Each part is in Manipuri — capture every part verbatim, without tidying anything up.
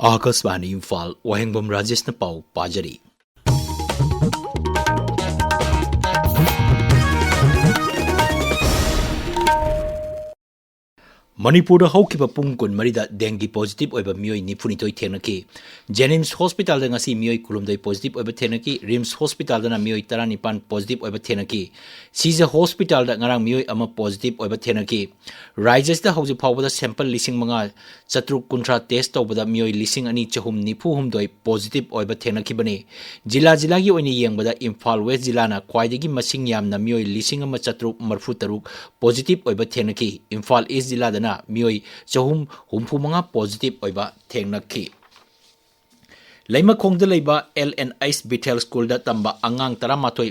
ꯑꯥꯀꯥꯁꯕꯥꯅꯤ ꯏꯝꯐꯥꯜ, ꯋꯥꯍꯦꯡꯕꯝ ꯔꯥꯖꯦꯁꯅ ꯄꯥꯎ ꯄꯥꯖꯔꯤ꯫ ꯃꯅꯤꯄꯨꯔꯗ ꯍꯧꯈꯤꯕ ꯄꯨꯡ ꯀꯨꯟꯃꯔꯤꯗ dengue positive ꯑꯣꯏꯕ ꯃꯤꯑꯣꯏ ꯅꯤꯐꯨꯅꯤꯊꯣꯏ ꯊꯦꯡꯅꯈꯤ꯫ JNIMS hospitalꯗ ꯉꯁꯤ ꯃꯤꯑꯣꯏ ꯀꯨꯟꯍꯨꯝꯗꯣꯏ positive ꯑꯣꯏꯕ ꯊꯦꯡꯅꯈꯤ꯫ RIMS hospitalꯗꯅ ꯃꯤꯑꯣꯏ ꯇꯔꯥꯅꯤꯄꯥꯟ positive ꯑꯣꯏꯕ ꯊꯦꯡꯅꯈꯤ꯫ ꯁꯤꯖ hospitalꯗ ꯉꯔꯥꯡ ꯃꯤꯑꯣꯏ ꯑꯃ positive ꯑꯣꯏꯕ ꯊꯦꯡꯅꯈꯤ꯫ ꯔꯥꯖ꯭ꯌꯁꯤꯗ ꯍꯧꯖꯤꯛ ꯐꯥꯎꯕꯗ sample ꯂꯤꯁꯤꯡ ꯃꯉꯥ ꯆꯥꯇ꯭ꯔꯨꯛ ꯀꯨꯟꯊ꯭ꯔꯥ test ꯇꯧꯕꯗ ꯃꯤꯑꯣꯏ ꯂꯤꯁꯤꯡ ꯑꯅꯤ ꯆꯍꯨꯝ ꯅꯤꯐꯨ ꯍꯨꯝꯗꯣꯏ positive ꯑꯣꯏꯕ ꯊꯦꯡꯅꯈꯤꯕꯅꯤ꯫ ꯖꯤꯂꯥ ꯖꯤꯂꯥꯒꯤ ꯑꯣꯏꯅ ꯌꯦꯡꯕꯗ ꯏꯝꯐꯥꯜ West ꯖꯤꯂꯥꯅ ꯈ꯭ꯋꯥꯏꯗꯒꯤ ꯃꯁꯤꯡ ꯌꯥꯝꯅ ꯃꯤꯑꯣꯏ ꯂꯤꯁꯤꯡ ꯑꯃ ꯆꯥꯇ꯭ꯔꯨꯛ ꯃꯔꯤꯐꯨ ꯇꯔꯨꯛ positive ꯑꯣꯏꯕ ꯊꯦꯡꯅꯈꯤ꯫ ꯏꯝꯐꯥꯜ East ꯖꯤꯂꯥꯗꯅ ꯃꯤꯑꯣꯏ ꯆꯍꯨꯝ ꯍꯨꯝꯐꯨ ꯃꯉꯥ positive ꯑꯣꯏꯕ ꯊꯦꯡꯅꯈꯤ꯫ ꯂꯩꯃꯈꯣꯡꯗ ꯂꯩꯕ L N H Bethel Schoolꯗ ꯇꯝꯕ ꯑꯉꯥꯡ ꯇꯔꯥꯃꯥꯊꯣꯏ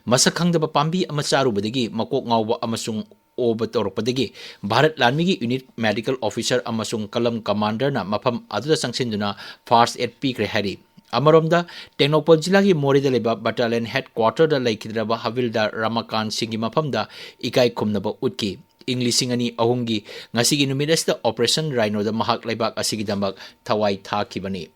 ꯃꯁꯛ ꯈꯪꯗꯕ ꯄꯥꯝꯕꯤ ꯑꯃ ꯆꯥꯔꯨꯕꯗꯒꯤ ꯃꯀꯣꯛ ꯉꯥꯎꯕ ꯑꯃꯁꯨꯡ ꯑꯣꯕ ꯇꯧꯔꯛꯄꯗꯒꯤ ꯚꯥꯔꯠ ꯂꯥꯟꯃꯤꯒꯤ unit medical officer ꯑꯃꯁꯨꯡ column commanderꯅ ꯃꯐꯝ ꯑꯗꯨꯗ ꯆꯪꯁꯤꯟꯗꯨꯅ first aid ꯄꯤꯈ꯭ꯔꯦ ꯍꯥꯏꯔꯤ꯫ ꯑꯃꯔꯣꯝꯗ, ꯇꯦꯡꯅꯧꯄꯜ ꯖꯤꯂꯥꯒꯤ ꯃꯣꯔꯦꯗ ꯂꯩꯕ battalion headquarterꯗ ꯂꯩꯈꯤꯗ꯭ꯔꯕ ꯍꯕꯤꯜꯗꯥꯔ ꯔꯥꯃꯥꯀꯥꯟ ꯁꯤꯡꯒꯤ ꯃꯐꯝꯗ ꯏꯀꯥꯏ ꯈꯨꯝꯅꯕ ꯎꯠꯈꯤ꯫ ꯏꯪ ꯂꯤꯁꯤꯡ ꯑꯅꯤ ꯑꯍꯨꯝꯒꯤ ꯉꯁꯤꯒꯤ ꯅꯨꯃꯤꯠ ꯑꯁꯤꯗ Operation Rhinoꯗ ꯃꯍꯥꯛ ꯂꯩꯕꯥꯛ ꯑꯁꯤꯒꯤꯗꯃꯛ ꯊꯋꯥꯏ ꯊꯥꯈꯤꯕꯅꯤ꯫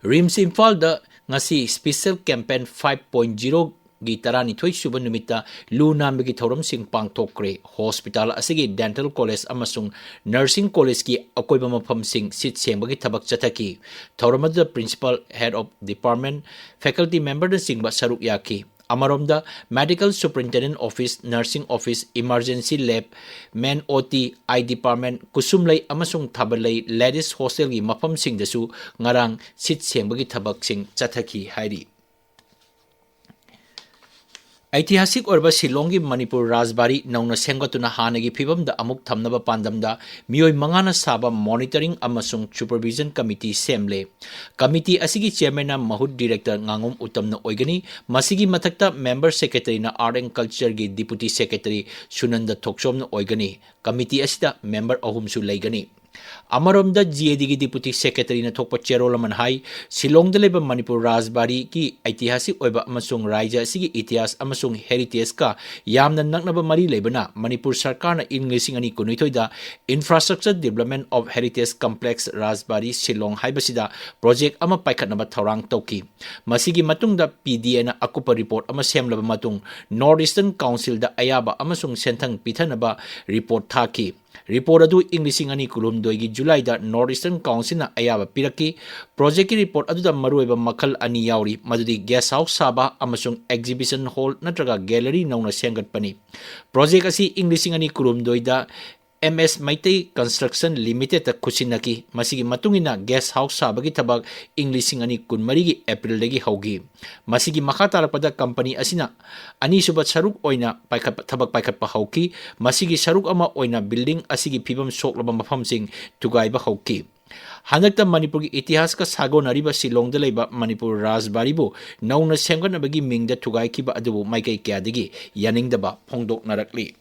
RIMS ꯏꯝꯐꯥꯜꯗ ꯉꯁꯤ special campaign five point zeroꯒꯤ ꯇꯔꯥꯅꯤꯊꯣꯏ ꯁꯨꯕ ꯅꯨꯃꯤꯠꯇ ꯂꯨ ꯅꯥꯟꯕꯒꯤ ꯊꯧꯔꯝꯁꯤꯡ ꯄꯥꯡꯊꯣꯛꯈ꯭ꯔꯦ꯫ Hospital ꯑꯁꯤꯒꯤ dental college ꯑꯃꯁꯨꯡ nursing collegeꯀꯤ ꯑꯀꯣꯏꯕ ꯃꯐꯝꯁꯤꯡ ꯁꯤꯠ ꯁꯦꯡꯕꯒꯤ ꯊꯕꯛ ꯆꯠꯊꯈꯤ꯫ ꯊꯧꯔꯝ ꯑꯗꯨꯗ principal, head of department, faculty memberꯅꯆꯤꯡꯕ ꯁꯔꯨꯛ ꯌꯥꯈꯤ꯫ ꯑꯃꯔꯣꯝꯗ, medical superintendent office, nursing office, emergency lab, men O T, eye department, ꯀꯨꯁꯨꯝꯂꯩ ꯑꯃꯁꯨꯡ ꯊꯥꯕꯜꯂꯩ ladies hostelꯒꯤ ꯃꯐꯝꯁꯤꯡꯗꯁꯨ ꯉꯔꯥꯡ ꯁꯤꯠ ꯁꯦꯡꯕꯒꯤ ꯊꯕꯛꯁꯤꯡ ꯆꯠꯊꯈꯤ ꯍꯥꯏꯔꯤ꯫ ꯑꯩꯇꯤꯍꯥꯁꯤꯛ ꯑꯣꯏꯔꯕ ꯁꯤꯂꯣꯡꯒꯤ ꯃꯅꯤꯄꯨꯔ ꯔꯥꯖꯕꯥꯔꯤ ꯅꯧꯅ ꯁꯦꯝꯒꯠꯇꯨꯅ ꯍꯥꯟꯅꯒꯤ ꯐꯤꯕꯝꯗ ꯑꯃꯨꯛ ꯊꯝꯅꯕ ꯄꯥꯟꯗꯝꯗ ꯃꯤꯑꯣꯏ ꯃꯉꯥꯅ ꯁꯥꯕ monitoring ꯑꯃꯁꯨꯡ supervision committee ꯁꯦꯝꯂꯦ꯫ Committee ꯑꯁꯤꯒꯤ chairmanꯅ ꯃꯍꯨꯠ director ꯉꯥꯉꯣꯝ ꯎꯇꯝꯅ ꯑꯣꯏꯒꯅꯤ꯫ ꯃꯁꯤꯒꯤ ꯃꯊꯛꯇ member secretaryꯅ Art and Cultureꯒꯤ deputy secretary ꯁꯨꯅꯟꯗ ꯊꯣꯛꯆꯣꯝꯅ ꯑꯣꯏꯒꯅꯤ꯫ Committee ꯑꯁꯤꯗ member ꯑꯍꯨꯝꯁꯨ ꯂꯩꯒꯅꯤ꯫ ꯑꯃꯔꯣꯝꯗ, ꯖꯤ ꯑꯦ ꯗꯤꯒꯤ ꯗꯤꯄꯨꯇꯤ ꯁꯦꯀ꯭ꯔꯦꯇꯔꯤꯅ ꯊꯣꯛꯄ ꯆꯦꯔꯣꯜ ꯑꯃꯅ ꯍꯥꯏ, ꯁꯤꯂꯣꯡꯗ ꯂꯩꯕ ꯃꯅꯤꯄꯨꯔ ꯔꯥꯖꯕꯥꯔꯤꯒꯤ ꯏꯇꯤꯍꯥꯁꯤꯛ ꯑꯣꯏꯕ ꯑꯃꯁꯨꯡ ꯔꯥꯖ꯭ꯌ ꯑꯁꯤꯒꯤ ꯏꯇꯤꯍꯥꯁ ꯑꯃꯁꯨꯡ ꯍꯦꯔꯤꯇꯦꯖꯀ ꯌꯥꯝꯅ ꯅꯛꯅꯕ ꯃꯔꯤ ꯂꯩꯕꯅ, ꯃꯅꯤꯄꯨꯔ ꯁꯔꯀꯥꯔꯅ ꯏꯪ ꯂꯤꯁꯤꯡ ꯑꯅꯤ ꯀꯨꯟꯅꯤꯊꯣꯏꯗ Infrastructure Development of Heritage Complex Rajbari Shillong ꯍꯥꯏꯕꯁꯤꯗ ꯄ꯭ꯔꯣꯖꯦꯛ ꯑꯃ ꯄꯥꯏꯈꯠꯅꯕ ꯊꯧꯔꯥꯡ ꯇꯧꯈꯤ꯫ ꯃꯁꯤꯒꯤ ꯃꯇꯨꯡꯗ ꯄꯤ ꯗꯤ ꯑꯦꯅ ꯑꯀꯨꯞꯄ ꯔꯤꯄꯣꯔꯠ ꯑꯃ ꯁꯦꯝꯂꯕ ꯃꯇꯨꯡ, North Eastern Councilꯗ ꯑꯌꯥꯕ ꯑꯃꯁꯨꯡ ꯁꯦꯟꯊꯪ ꯄꯤꯊꯅꯕ ꯔꯤꯄꯣꯔꯠ ꯊꯥꯈꯤ꯫ ꯔꯤꯄꯣꯔꯠ ꯑꯗꯨ ꯏꯪ ꯂꯤꯁꯤꯡ ꯑꯅꯤ ꯀꯨꯟꯍꯨꯝꯗꯣꯏꯒꯤ ꯖꯨꯂꯥꯏꯗ North Eastern Councilꯅ ꯑꯌꯥꯕ ꯄꯤꯔꯛꯈꯤ꯫ ꯄ꯭ꯔꯣꯖꯦꯛꯀꯤ ꯔꯤꯄꯣꯔꯠ ꯑꯗꯨꯗ ꯃꯔꯨꯑꯣꯏꯕ ꯃꯈꯜ ꯑꯅꯤ ꯌꯥꯎꯔꯤ, ꯃꯗꯨꯗꯤ guest house ꯁꯥꯕ ꯑꯃꯁꯨꯡ exhibition hall ꯅꯠꯇ꯭ꯔꯒ gallery ꯅꯧꯅ ꯁꯦꯝꯒꯠꯄꯅꯤ꯫ ꯄ꯭ꯔꯣꯖꯦꯛ ꯑꯁꯤ ꯏꯪ ꯂꯤꯁꯤꯡ ꯑꯅꯤ ꯀꯨꯟꯍꯨꯝꯗꯣꯏꯗ ꯑꯦꯝ ꯑꯦꯁ ꯃꯩꯇꯩ Construction Limitedꯇ ꯈꯨꯠꯁꯤꯟꯅꯈꯤ꯫ ꯃꯁꯤꯒꯤ ꯃꯇꯨꯡ ꯏꯟꯅ guest house ꯁꯥꯕꯒꯤ ꯊꯕꯛ ꯏꯪ ꯂꯤꯁꯤꯡ ꯑꯅꯤ ꯀꯨꯟꯃꯔꯤꯒꯤ ꯑꯦꯄ꯭ꯔꯤꯜꯗꯒꯤ ꯍꯧꯈꯤ꯫ ꯃꯁꯤꯒꯤ ꯃꯈꯥ ꯇꯥꯔꯛꯄꯗ ꯀꯝꯄꯅꯤ ꯑꯁꯤꯅ ꯑꯅꯤꯁꯨꯕ ꯁꯔꯨꯛ ꯑꯣꯏꯅ ꯄꯥꯏꯈꯠꯄ, ꯊꯕꯛ ꯄꯥꯏꯈꯠꯄ ꯍꯧꯈꯤ꯫ ꯃꯁꯤꯒꯤ ꯁꯔꯨꯛ ꯑꯃ ꯑꯣꯏꯅ building ꯑꯁꯤꯒꯤ ꯐꯤꯕꯝ ꯁꯣꯛꯂꯕ ꯃꯐꯝꯁꯤꯡ ꯊꯨꯒꯥꯏꯕ ꯍꯧꯈꯤ꯫ ꯍꯟꯗꯛꯇ ꯃꯅꯤꯄꯨꯔꯒꯤ ꯏꯇꯤꯍꯥꯁꯀ ꯁꯥꯒꯣꯟꯅꯔꯤꯕ ꯁꯤꯂꯣꯡꯗ ꯂꯩꯕ ꯃꯅꯤꯄꯨꯔ ꯔꯥꯖꯕꯥꯔꯤꯕꯨ ꯅꯧꯅ ꯁꯦꯝꯒꯠꯅꯕꯒꯤ ꯃꯤꯡꯗ ꯊꯨꯒꯥꯏꯈꯤꯕ ꯑꯗꯨꯕꯨ ꯃꯥꯏꯀꯩ ꯀꯌꯥꯗꯒꯤ ꯌꯥꯅꯤꯡꯗꯕ ꯐꯣꯡꯗꯣꯛꯅꯔꯛꯂꯤ꯫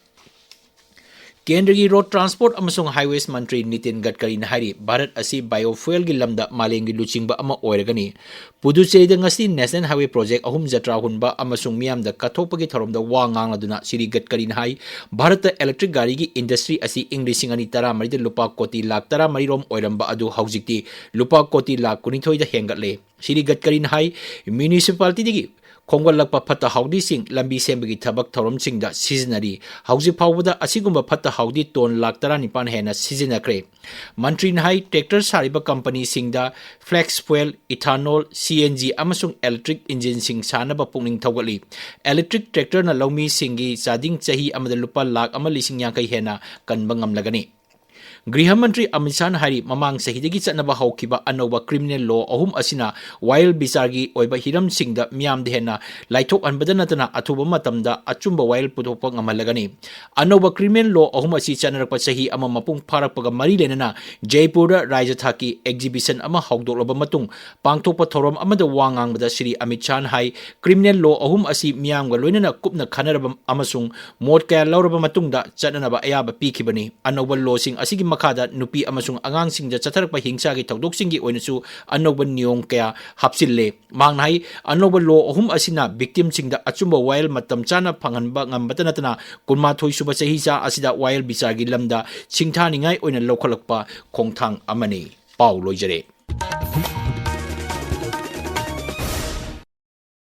ꯀꯦꯟꯗ꯭ꯔꯒꯤ Road Transport ꯑꯃꯁꯨꯡ Highways ꯃꯟꯇ꯭ꯔꯤ ꯅꯤꯇꯤꯟ ꯒꯗꯀꯔꯤꯅ ꯍꯥꯏꯔꯤ, ꯚꯥꯔꯠ ꯑꯁꯤ biofuelꯒꯤ ꯂꯝꯗ ꯃꯥꯂꯦꯝꯒꯤ ꯂꯨꯆꯤꯡꯕ ꯑꯃ ꯑꯣꯏꯔꯒꯅꯤ꯫ ꯄꯨꯗꯨꯆꯦꯔꯤꯗ ꯉꯁꯤ National Highway Project ꯑꯍꯨꯝ ꯖꯇ꯭ꯔꯥ ꯍꯨꯟꯕ ꯑꯃꯁꯨꯡ ꯃꯤꯌꯥꯝꯗ ꯀꯠꯊꯣꯛꯄꯒꯤ ꯊꯧꯔꯝꯗ ꯋꯥ ꯉꯥꯡꯂꯗꯨꯅ ꯁ꯭ꯔꯤ ꯒꯗꯀꯔꯤꯅ ꯍꯥꯏ, ꯚꯥꯔꯠꯇ electric ꯒꯥꯔꯤꯒꯤ industry ꯑꯁꯤ ꯏꯪ ꯂꯤꯁꯤꯡ ꯑꯅꯤ ꯇꯔꯥꯃꯔꯤꯗ ꯂꯨꯄꯥ ꯀꯣꯇꯤ ꯂꯥꯈ ꯇꯔꯥꯃꯔꯤ ꯔꯣꯝ ꯑꯣꯏꯔꯝꯕ ꯑꯗꯨ ꯍꯧꯖꯤꯛꯇꯤ ꯂꯨꯄꯥ ꯀꯣꯇꯤ ꯂꯥꯈ ꯀꯨꯟꯅꯤꯊꯣꯏꯗ ꯍꯦꯟꯒꯠꯂꯦ꯫ ꯁ꯭ꯔꯤ ꯒꯗꯀꯔꯤꯅ ꯍꯥꯏ, municipalityꯗꯒꯤ ꯈꯣꯝꯒꯠꯂꯛꯄ ꯐꯠꯇ ꯍꯥꯎꯗꯤꯁꯤꯡ ꯂꯝꯕꯤ ꯁꯦꯝꯕꯒꯤ ꯊꯕꯛ ꯊꯧꯔꯝꯁꯤꯡꯗ ꯁꯤꯖꯤꯟꯅꯔꯤ꯫ ꯍꯧꯖꯤꯛ ꯐꯥꯎꯕꯗ ꯑꯁꯤꯒꯨꯝꯕ ꯐꯠꯇ ꯍꯥꯎꯗꯤ ꯇꯣꯟ ꯂꯥꯈ ꯇꯔꯥꯅꯤꯄꯥꯟ ꯍꯦꯟꯅ ꯁꯤꯖꯤꯟꯅꯈ꯭ꯔꯦ꯫ ꯃꯟꯇ꯭ꯔꯤꯅ ꯍꯥꯏ, tractor ꯁꯥꯔꯤꯕ ꯀꯝꯄꯅꯤꯁꯤꯡꯗ flex fuel, ethanol, C N G ꯑꯃꯁꯨꯡ electric engineꯁꯤꯡ ꯁꯥꯅꯕ ꯄꯨꯛꯅꯤꯡ ꯊꯧꯒꯠꯂꯤ꯫ Electric tractorꯅ ꯂꯧꯃꯤꯁꯤꯡꯒꯤ ꯆꯥꯗꯤꯡ ꯆꯍꯤ ꯑꯃꯗ ꯂꯨꯄꯥ ꯂꯥꯈ ꯑꯃ ꯂꯤꯁꯤꯡ ꯌꯥꯡꯈꯩ ꯍꯦꯟꯅ ꯀꯟꯕ ꯉꯝꯂꯒꯅꯤ꯫ ꯒ꯭ꯔꯤꯍ ꯃꯟꯇ꯭ꯔꯤ ꯑꯃꯤꯠ ꯁꯥꯍꯅ ꯍꯥꯏꯔꯤ, ꯃꯃꯥꯡ ꯆꯍꯤꯗꯒꯤ ꯆꯠꯅꯕ ꯍꯧꯈꯤꯕ ꯑꯅꯧꯕ criminal law ꯑꯍꯨꯝ ꯑꯁꯤꯅ ꯋꯥꯌꯦꯜ ꯕꯤꯆꯥꯔꯒꯤ ꯑꯣꯏꯕ ꯍꯤꯔꯝꯁꯤꯡꯗ ꯃꯤꯌꯥꯝꯗ ꯍꯦꯟꯅ ꯂꯥꯏꯊꯣꯛꯍꯟꯕꯗ ꯅꯠꯇꯅ ꯑꯊꯨꯕ ꯃꯇꯝꯗ ꯑꯆꯨꯝꯕ ꯋꯥꯌꯦꯜ ꯄꯨꯊꯣꯛꯄ ꯉꯝꯍꯜꯂꯒꯅꯤ꯫ ꯑꯅꯧꯕ criminal law ꯑꯍꯨꯝ ꯑꯁꯤ ꯆꯠꯅꯔꯛꯄ ꯆꯍꯤ ꯑꯃ ꯃꯄꯨꯡ ꯐꯥꯔꯛꯄꯒ ꯃꯔꯤ ꯂꯩꯅꯅ ꯖꯩꯄꯨꯔꯗ ꯔꯥꯖ꯭ꯌ ꯊꯥꯛꯀꯤ exhibition ꯑꯃ ꯍꯧꯗꯣꯛꯂꯕ ꯃꯇꯨꯡ ꯄꯥꯡꯊꯣꯛꯄ ꯊꯧꯔꯝ ꯑꯃꯗ ꯋꯥ ꯉꯥꯡꯕꯗ ꯁ꯭ꯔꯤ ꯑꯃꯤꯠ ꯁꯥꯍꯅ ꯍꯥꯏ, criminal law ꯑꯍꯨꯝ ꯑꯁꯤ ꯃꯤꯌꯥꯝꯒ ꯂꯣꯏꯅꯅ ꯀꯨꯞꯅ ꯈꯟꯅꯔꯕ ꯑꯃꯁꯨꯡ ꯃꯣꯠ ꯀꯌꯥ ꯂꯧꯔꯕ ꯃꯇꯨꯡꯗ ꯆꯠꯅꯅꯕ ꯑꯌꯥꯕ ꯄꯤꯈꯤꯕꯅꯤ꯫ ꯑꯅꯧꯕ lawꯁꯤꯡ ꯑꯁꯤꯒꯤ ꯃꯈꯥꯗ ꯅꯨꯄꯤ ꯑꯃꯁꯨꯡ ꯑꯉꯥꯡꯁꯤꯡꯗ ꯆꯠꯊꯔꯛꯄ ꯍꯤꯡꯁꯥꯒꯤ ꯊꯧꯗꯣꯛꯁꯤꯡꯒꯤ ꯑꯣꯏꯅꯁꯨ ꯑꯅꯧꯕ ꯅꯤꯌꯣꯝ ꯀꯌꯥ ꯍꯥꯞꯆꯤꯜꯂꯦ꯫ ꯃꯍꯥꯛꯅ ꯍꯥꯏ, ꯑꯅꯧꯕ ꯂꯣ ꯑꯍꯨꯝ ꯑꯁꯤꯅ ꯚꯤꯛꯇꯤꯝꯁꯤꯡꯗ ꯑꯆꯨꯝꯕ ꯋꯥꯌꯦꯜ ꯃꯇꯝ ꯆꯥꯅ ꯐꯪꯍꯟꯕ ꯉꯝꯕꯇ ꯅꯠꯇꯅ, ꯀꯨꯟꯃꯥꯊꯣꯏ ꯁꯨꯕ ꯆꯍꯤꯆꯥ ꯑꯁꯤꯗ ꯋꯥꯌꯦꯜ ꯕꯤꯆꯥꯔꯒꯤ ꯂꯝꯗ ꯁꯤꯡꯊꯥꯅꯤꯡꯉꯥꯏ ꯑꯣꯏꯅ ꯂꯧꯈꯠꯂꯛꯄ ꯈꯣꯡꯊꯥꯡ ꯑꯃꯅꯤ꯫ ꯄꯥꯎ ꯂꯣꯏꯖꯔꯦ꯫